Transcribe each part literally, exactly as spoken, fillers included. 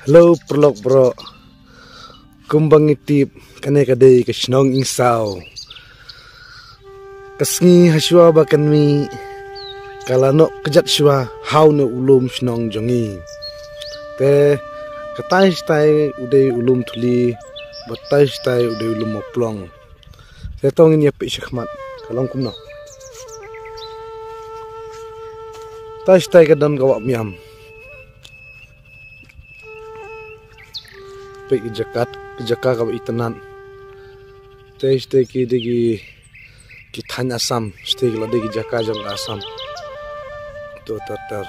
Hello paralok baroh. Kumba ngi tip, kane ka dei ka shnong Ingsaw. Ka sngi hashwa ba kan mih, ka la noh kjat shwa ha une u lum shnong jong ngi. Te katai shatai u dei u lum Thuli, bad katai shatai u dei u lum Mawplong. Te to ngin ïa peit shakhmat ka long kumno. Katai shatai ka don ka wah miam. Peit ki jaka, ki jaka kaba itynnad. Te shatai ki dei ki, ki thaiñ Assam, shatai ki la dei ki jaka jong ka Assam. To ter ter.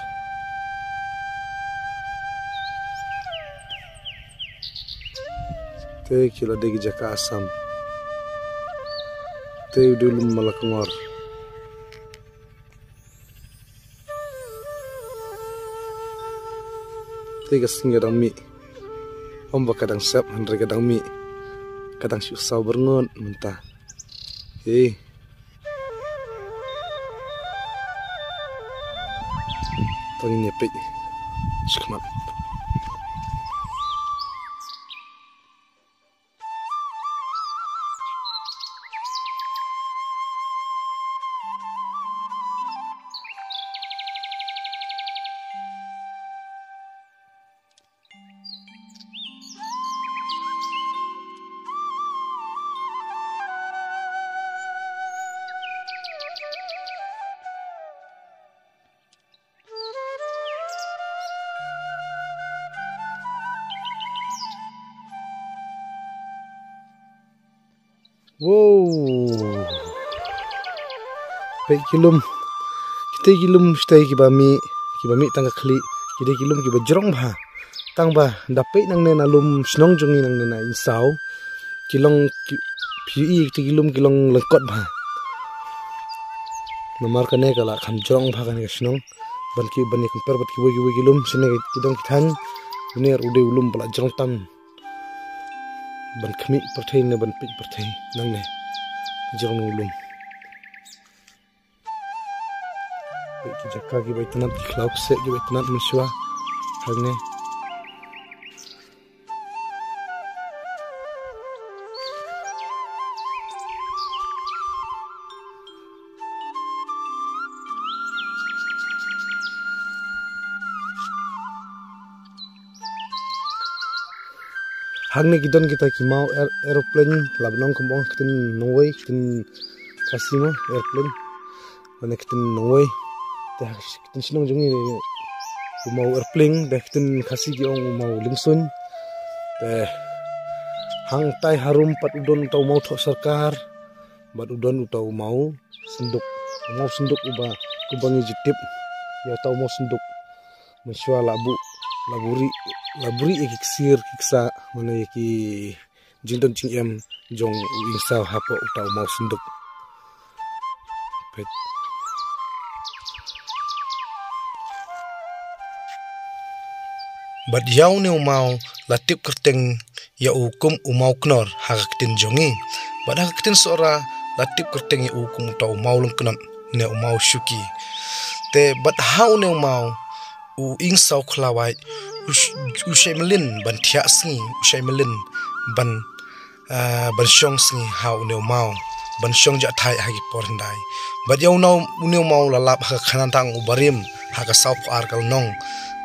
Te ki la dei ki jaka Assam. Te u dei u lum Malakngor. Te ka sngi ka dang mih. Ym ba ka dang sep, hynrei ka dang mih. Ka dang shu saw byrngot mynta. Ei. To ngin ïa peit shakhmat. Wow. Peit ki lum. Kita ki lum shatai kiba mih, kiba mih tang ka khlieh. Kita ki lum kiba jrong bha. Tang ba da peit nangne na lum shnong jong ngi nangne na Ingsaw. Ki long ki, phi ïohi kita ki lum ki long lyngkot bha. Namar kane ka la kham jrong bha kane ka shnong. Ban ki, ban ïa compare bad kiwei kiwei ki lum shane ki dang ki thaiñ. Une u dei u lum ba la jrong tam. Ban khmih pyrthei ne ban peit pyrthei nangne. Jrong u lum. Peit ki jaka kiba itynnad, ki khlaw kseh kiba itynnad mynshuwa. Hangne. Hangne ki don kita ki maw aer-, aeroplane, la ban ong kumba ong ka ktien nongwei, ka ktien Khasi mo aeroplane. Lane ka ktien nongwei. Te ha ka ktien shnong jong ngi u maw aeroplane, te ha ka ktien Khasi ki ong u maw lyngsuiñ. Te hangtai harum pat u don uta u maw thoh sorkar. Bad u don uta u maw synduk. U maw synduk uba, kumba ngi ju tip ïa uta u maw synduk. Mynshuwa la buh, la buh rieh, la buh rieh ïa ki ksiar ki ksah, mane ïa ki jingdon jingem jong u Ingsaw hapoh uta u maw synduk. Peit. Bad ïa une u maw la tip kyrteng ïa u kum u maw knor ha ka ktien jong ngi. Bad ha ka ktien Sohra la tip kyrteng ïa u kum uta u maw lyngknot ne u maw shuki. Te bad ha une u maw u Ingsaw Khlawait u sh-, u shait mlien ban thiah sngi, u shait mlien ban, ah, ban shong sngi ha une u maw, ban shong jahthait ha ki por hyndai. Bad ïa une u maw la lap ha ka khanatang u barim ha ka saw phew ar ka lynnong.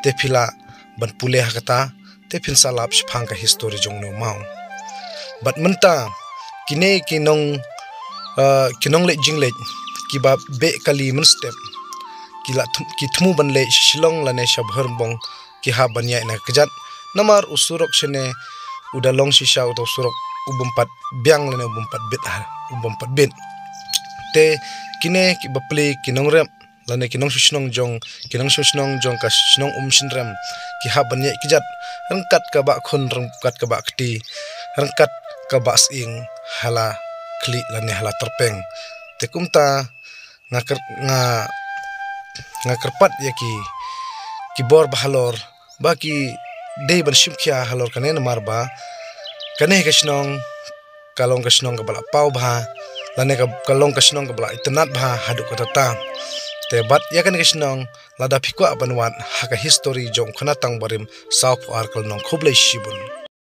Te phi lah ban pule ha kata, te phin sa lap shaphang ka history jong une u maw. Bad mynta kine ki nong, ah, ki nongleit jingleit kiba beh kali mynstep ki la thmu, ki thmu ban leit sha Shillong lane sha Bhoirymbong ki hap ban ïaid na ka kjat. Namar u surok shane u da long shisha uta u surok u bym pat biang lane u bym pat bit ha, u bym pat bit. Te kine kiba plie ki nongrep lane ki nongshong shnong jong, ki nongshong shnong jong ka shnong Umsynrem ki hap ban ïaid kjat ryngkat ka bah khun, ryngkat ka bah kti, ryngkat ka bah sying ha la khlieh lane ha la tyrpeng. Te kumta nga kyr-, nga, nga kyrpad ïa ki, ki bor ba halor ba ki dei ban shim khia halor kane namar ba kane ka shnong ka long ka shnong kaba la paw bha lane ka, ka long ka shnong kaba la itynnad bha haduh katta. Te bad ïa kane ka shnong, lada phi kwah ban wad ha ka histori jong u khynnah tang barim sawphew ar ka lynnong. Khublei shibun.